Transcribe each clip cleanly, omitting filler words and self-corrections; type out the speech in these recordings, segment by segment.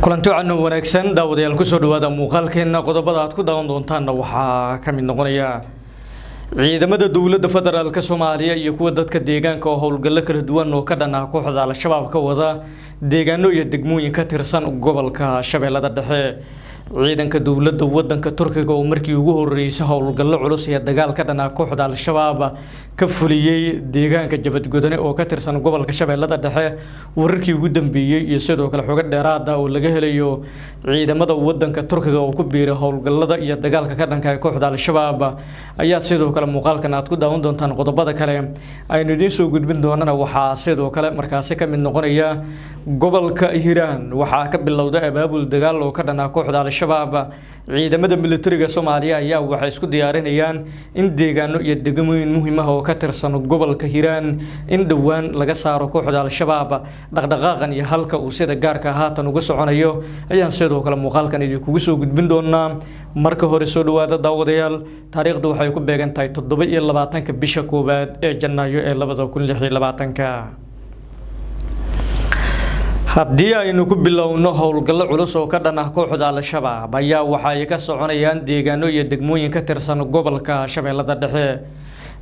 Kulanti wacan oo wanaagsan, daawadayaal, kusoo dhawaada muuqaalkeena. Qodobada aad ku daawan doontaanna waxaa ka mid noqonaya ciidamada dowladda federaalka Soomaaliya iyo kuwa dadka deegaanka oo howlgallo kala duwan oo ka dhan ah kooxda Al-Shabaab ka wada deegaano iyo degmooyin ka tirsan gobolka Shabeellada Dhexe. Ciidanka dowladda wadanka Turkiga oo markii ugu horeysay howlgallo culus iyo dagaal ka dhan ah kooxda Al-Shabaab ka fuliyey deegaanka Jabadgodane oo ka tirsan gobolka Shabeellada Dhexe, wararkii ugu dambeeyey iyo sidoo kale xogo dheeraad ah oo laga helayo ciidamada wadanka Turkiga oo ku biiray howlgallada iyo dagaalka ka dhanka ah kooxda Al-Shabaab ayaa sidoo kale muuqaalkan aad ku daawan doontaan. Qodobada kale aynu idiin soo gudbin doonana waxaa sidoo kale markaasi ka mid noqonaya gobolka Hiiraan waxaa ka bilowday abaabul dagaal oo ka dhan ah kooxda Al-Shabaab. Ciidamada militariga Soomaaliya ayaa waxay isku diyaarinayaan in deegaano iyo degmooyin muhiim ah oo ka tirsan gobolka Hiiraan in dhowaan laga saaro kooxda Al-Shabaab. Dhaqdhaqaaqan iyo halka uu sida gaarka haatan uga soconayo ayaan sidoo kale muuqaalkan idinkugu soo gudbin doonaa. Marka hore soo dhawaada, daawadayaal. Taariikhdu waxay ku beegan tahay 27-ka bisha koowaad ee Janaayo ee 2026-ka. Haddii aynu ku bilowno, howlgallo culus oo ka dhan ah kooxda Al-Shabaab ayaa waxa ay ka soconayaan deegaano iyo degmooyin ka tirsan gobolka Shabeellada Dhexe.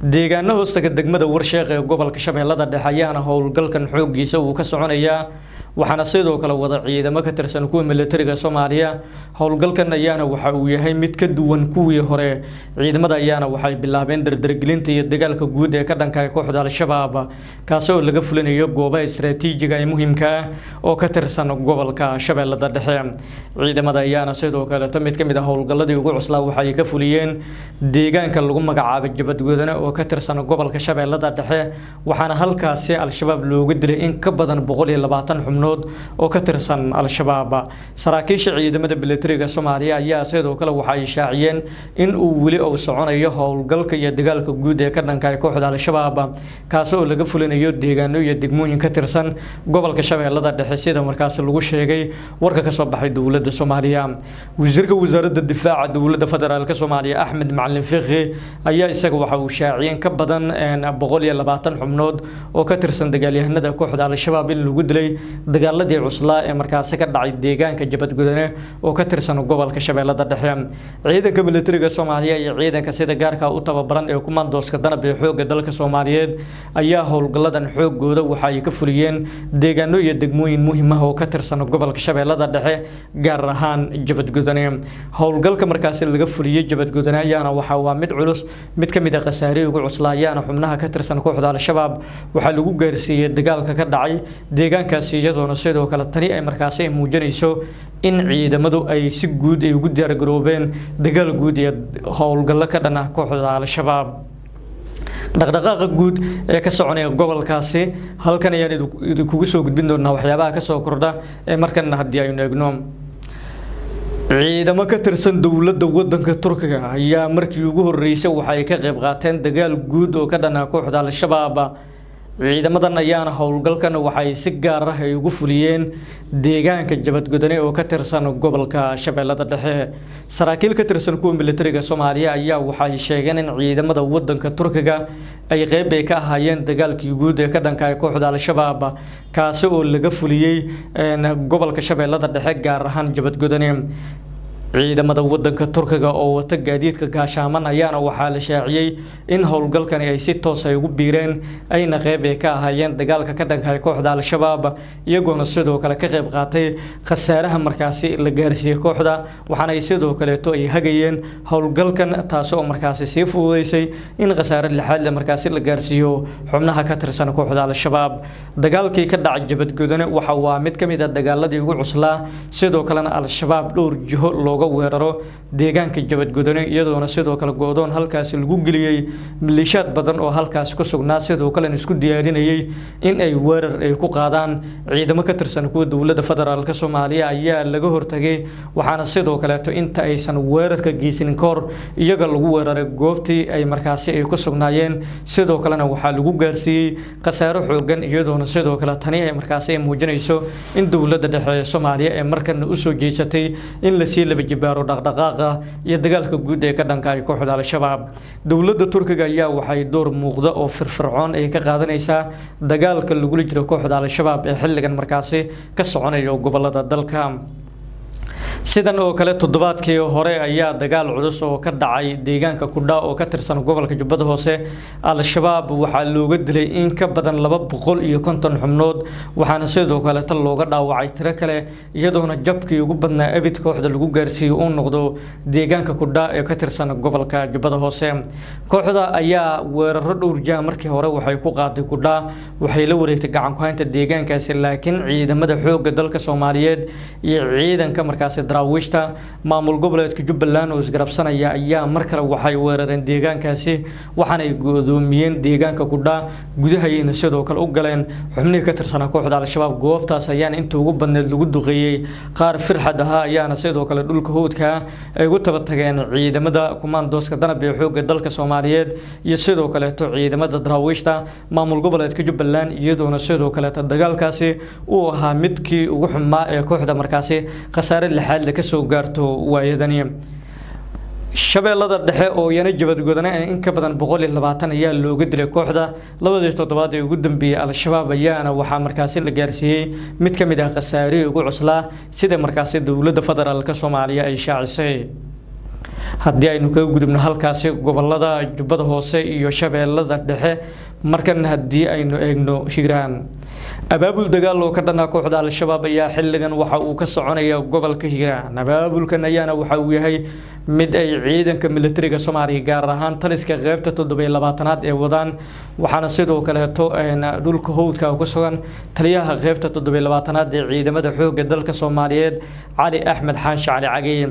Deegaano hoostaga degmada Warsheekh ee gobolka Shabeellada Dhexe ayaana howlgalkan xooggiisa uu ka soconayaa, waxaana sidoo kale wada ciidamo ka tirsan kuwa militariga Soomaaliya. Howlgalkan ayaana waxa uu yahay mid ka duwan kuwii hore. Ciidamada ayaana waxay bilaabeen dardargelinta iyo dagaalka guud ee ka dhanka ah kooxda Al-Shabaab, kaasi oo laga fulinayo goobaha istiraatiijiga ee muhiimka ah oo ka tirsan gobolka Shabeellada Dhexe. Ciidamada ayaana sidoo kaleeto mid ka mid ah howlgalladii ugu cuslaa waxay ka fuliyeen deegaanka lagu magacaabay Jabadgodane oo ka tirsan gobolka Shabeellada Dhexe, waxaana halkaasi Al-Shabaab looga dilay in ka badan 120 xubnood oo ka tirsan Al-Shabaab. Saraakiisha ciidamada militariga Soomaaliya ayaa sidoo kale waxay shaaciyeen in uu weli uu soconayo howlgalka iyo dagaalka guud ee ka dhanka ah kooxda Al-Shabaab, kaasi oo laga fulinayo deegaano iyo degmooyin ka tirsan gobolka Shabeellada Dhexe, sida markaasi lagu sheegay warka ka soo baxay dowladda Soomaaliya. Wasiirka wasaaradda difaaca dowladda federaalka Soomaaliya, Axmed Macalin Fiqi, ayaa isaga waxa uu shaaciyay in ka badan 120 xubnood oo ka tirsan dagaalyahanada kooxda Al-Shabaab in lagu dilay dagaaladii cuslaa ee markaasi ka dhacay deegaanka Jabadgudane oo ka tirsan gobolka Shabeellada Dhexe. Ciidanka militariga Soomaaliya iyo ciidanka sida gaarka u tababaran ee kumaandooska Danab ee xoogga dalka Soomaaliyeed ayaa howlgalladan xoogooda waxa ay ka fuliyeen deegaano iyo degmooyin muhiim ah oo ka tirsan gobolka Shabeellada Dhexe, gaar ahaan Jabadgudane. Howlgalka markaasi laga fuliyey Jabadgudane ayaana waxa waa mid culus. Mid ka mid ah khasaarihii ugu cuslaa ayaana xubnaha ka tirsan kooxda Al-Shabaab waxaa lagu gaarsiiyey dagaalka ka dhacay deegaankaasi, iyadoona sidoo kale tani ay markaasi ay muujinayso in ciidamadu ay si guud ay ugu diyaargaroobeen dagaal guud iyo howlgallo ka dhan ah kooxda Al-Shabaab. Dhaqdhaqaaqa guud ee ka soconaya gobolkaasi halkan ayaan idinkugu soo gudbin doonaa waxyaabaha kasoo kordha. Ee markana haddii aynu eegno, ciidamo ka tirsan dowladda wadanka Turkiga ayaa markii ugu horeysay waxay ka qayb qaateen dagaal guud oo ka dhan ah kooxda Al-Shabaab. Ciidamadan ayaana howlgalkan waxay si gaar ah ay ugu fuliyeen deegaanka Jabadgodane oo ka tirsan gobolka Shabeellada Dhexe. Saraakiil ka tirsan kuwa militariga Soomaaliya ayaa waxay sheegeen in ciidamada wadanka Turkiga ay qeyb ay ka ahaayeen dagaalkii guud ee ka dhanka ah kooxda Al-Shabaab, kaasi oo laga fuliyey gobolka Shabeellada Dhexe, gaar ahaan Jabadgodane. Ciidamada wadanka Turkiga oo wata gaadiidka gaashaaman ayaana waxaa la shaaciyey in howlgalkani ay si toos ay ugu biireen, ayna qeyb ay ka ahaayeen dagaalka ka dhanka ah kooxda Al-Shabaab, iyagoona sidoo kale ka qayb qaatay khasaaraha markaasi la gaarsiiyey kooxda, waxaana ay sidoo kaleeto ay hagayeen howlgalkan, taasi oo markaasi sii fududeysay in khasaare lixaad le markaasi la gaarsiiyo xubnaha ka tirsan kooxda Al-Shabaab. Dagaalkii ka dhacay Jabadgodane waxa waa mid ka mid ah dagaaladii ugu cuslaa, sidoo kalena Al-Shabaab dhowr jiho looga weeraro deegaanka Jabadgodane, iyadoona sidoo kale go'doon halkaasi lagu geliyey maleeshiyaad badan oo halkaasi ku sugnaa, sidoo kalena isku diyaarinayay in ay weerar ay ku qaadaan. Ciidamo ka tirsan kuwa dowladda federaalka Soomaaliya ayaa laga hortagay, waxaana sidoo kaleeto inta aysan weerarka geysanin kahor iyaga lagu weeraray goobtii ay markaasi ay ku sugnaayeen, sidoo kalena waxaa lagu gaarsiiyey khasaaro xoogan, iyadoona sidoo kale tani ay markaasi ay muujinayso in dowladda dhexe ee Soomaaliya ee markana usoo jeesatay in lasii laba jibaaro dhaqdhaqaaqa iyo dagaalka guud ee ka dhanka ay kooxda Al-Shabaab. Dowladda Turkiga ayaa waxay door muuqda oo firfircoon ay ka qaadanaysaa dagaalka lagula jiro kooxda Al-Shabaab ee xilligan markaasi ka soconayo gobolada dalka. Sidan oo kale toddobaadkii hore ayaa dagaal culus oo ka dhacay deegaanka Kudha oo ka tirsan gobolka Jubbada Hoose Al-Shabaab waxaa looga dilay in ka badan 250 xubnood, waxaana sidoo kale tan looga dhaawacay tiro kale, iyadoona jabkii ugu badnaa abid kooxda lagu gaarsiiyey uu noqdo deegaanka Kudha ee ka tirsan gobolka Jubbada Hoose. Kooxda ayaa weeraro dhowr jeer markii hore waxay ku qaaday Kudha, waxay la wareegtay gacan ku haynta deegaankaasi, laakiin ciidamada xoogga dalka Soomaaliyeed iyo ciidanka markaasi daraawiishta maamul goboleedka Jubbaland oo isgarabsanaya ayaa mar kale waxay weerareen deegaankaasi, waxaana ay go'doomiyeen deegaanka Kudha, gudahayna sidoo kale u galeen xubnihii ka tirsanaa kooxda Al-Shabaab. Goobtaas ayaana inta ugu badneed lagu duqeeyey, qaar firxad ahaa ayaana sidoo kale dhulka howdka ay ugu taba tageen ciidamada kumaandooska danab ee xoogga dalka Soomaaliyeed iyo sidoo kaleeto ciidamada daraawiishta maamul goboleedka Jubbaland, iyadoona sidoo kaleeto dagaalkaasi uu ahaa midkii ugu xumaa ee kooxda markaasi khasaare lixaad ka soo gaarto waayadani. Shabeellada Dhexe oo iyana jabadgodane in ka badan 120 ayaa looga dilay kooxda labadii toddobaad ee ugu dambeeyay. Al-Shabaab ayaana waxaa markaasi la gaarsiiyey mid ka mid ah khasaarihii ugu cuslaa sida markaasi dowladda federaalka Soomaaliya ay shaacisay. Haddii aynu kaga gudubno halkaasi gobolada Jubbada Hoose iyo Shabeellada Dhexe, markan haddii aynu eegno Hiiraan, abaabul dagaal oo ka dhan ah kooxda Al-Shabaab ayaa xilligan waxa uu ka soconaya gobolka Hiiraan. Abaabulkan ayaana waxa uu yahay mid ay ciidanka militariga Soomaaliya, gaar ahaan taliska qeybta 27aad ee wadaan, waxaana sidoo kaleeto dhulka howdka ku sugan taliyaha qeybta 27aad ee ciidamada xoogga dalka Soomaaliyeed, Cali Axmed Xaashi Cali Cagi.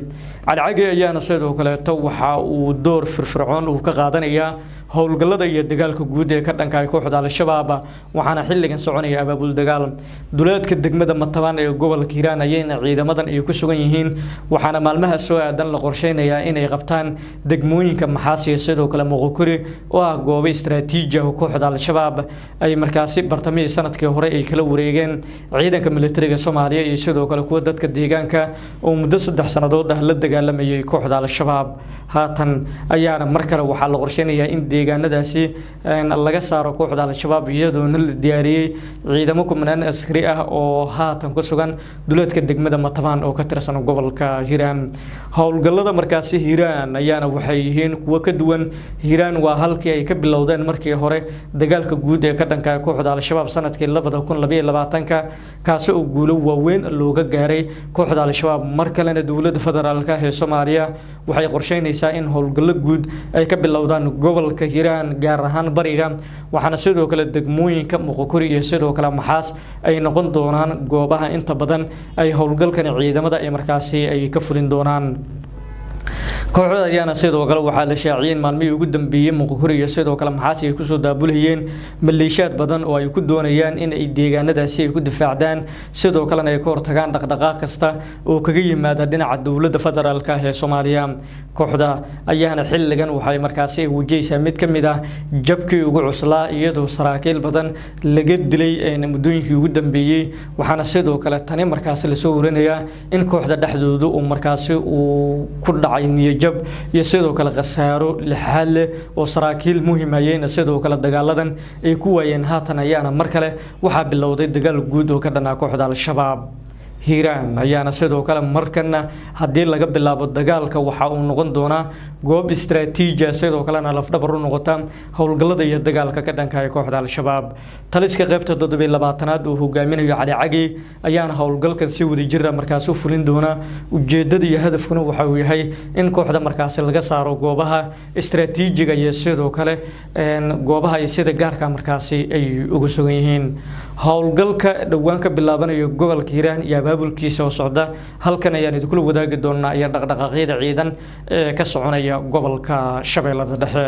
Cali Cagi ayaana sidoo kaleeto waxa uu door firfircoon uu ka qaadanayaa howlgallada iyo dagaalka guud ee ka dhanka ah kooxda Al-Shabaab, waxaana xilligan soconaya abaabul dagaal. Duleedka degmada Matabaan ee gobolka Hiiraan ayayna ciidamadan ay ku sugan yihiin, waxaana maalmaha soo aadan la qorsheynayaa inay qabtaan degmooyinka Maxaas iyo sidoo kale Muqokuri oo ah goobo istaraatiiji ah oo kooxda Al-Shabaab ay markaasi bartamihii sanadkii hore ay kala wareegeen ciidanka militariga Soomaaliya iyo sidoo kale kuwa dadka deegaanka oo muddo 3 sannadood ah la dagaalamayay kooxda Al-Shabaab. Haatan ayaana mar kale waxaa la qorsheynayaa in deegaanadaasi laga saaro kooxda Al-Shabaab, iyadoona la diyaariyey ciidamo kumanaan askari ah oo haatan ku sugan duleedka degmada Matabaan oo ka tirsan gobolka Hiiraan. Howlgallada markaasi Hiiraan ayaana waxay yihiin kuwo ka duwan. Hiiraan waa halkii ay ka bilowdeen markii hore dagaalka guud ee ka dhanka ah kooxda Al-Shabaab sanadkii 2022, kaasi oo guulo waaweyn looga gaaray kooxda Al-Shabaab. Mar kalena dowladda federaalka ee Soomaaliya waxay qorsheynaysaa in howlgallo guud ay ka bilowdaan gobolka Hiiraan, gaar ahaan bariga, waxaana sidoo kale degmooyinka Muqokuri iyo sidoo kale Maxaas ay noqon doonaan goobaha inta badan ay howlgalkan ciidamada ay markaasi ay ka fulin doonaan. Kooxda ayaana sidoo kale waxaa la shaaciyeen maalmihii ugu dambeeyey Muqokuri iyo sidoo kale Maxaas ay kusoo daabulhayeen maleeshiyaad badan oo ay ku doonayaan in ay deegaanadaasi ay ku difaacdaan, sidoo kalena ay ka hortagaan dhaqdhaqaaq kasta oo kaga yimaada dhinaca dowladda federaalka ee Soomaaliya. Kooxda ayaana xilligan waxay markaasi wajahaysaa mid ka mid ah jabkii ugu cuslaa, iyadoo saraakiil badan laga dilay muddooyinkii ugu dambeeyey, waxaana sidoo kale tani markaasi lasoo warinayaa in kooxda dhexdooda uu markaasi uu ku dhacay niyajab iyo sidoo kale khasaaro lixaad leh oo saraakiil muhiim hayeyna sidoo kale dagaaladan ay ku waayeen. Haatan ayaana mar kale waxaa bilowday dagaal guud oo ka dhanaa kooxda Al-Shabaab. Hiiraan ayaana sidoo kale markana haddii laga bilaabo dagaalka waxa uu noqon doonaa goob istaraatiiji ah, sidoo kalena lafdhabar u noqota howlgallada iyo dagaalka ka dhanka ah kooxda Al-Shabaab. Taliska qeybta 27aad uu hogaaminayo Cali Cagi ayaana howlgalkan si wadajir ah markaasi u fulin doona. Ujeedada iyo hadafkuna waxa uu yahay in kooxda markaasi laga saaro goobaha istaraatiijiga iyo sidoo kale goobaha ay sida gaarka markaasi ay ugu sugan yihiin. Howlgalka dhowaan ka bilaabanayo gobolka Hiiraan iyo abaabulkiisa oo socda halkan ayaan idinkula wadaagi doonaa iyo dhaqdhaqaaqyada ciidan ee ka soconaya gobolka Shabeellada Dhexe.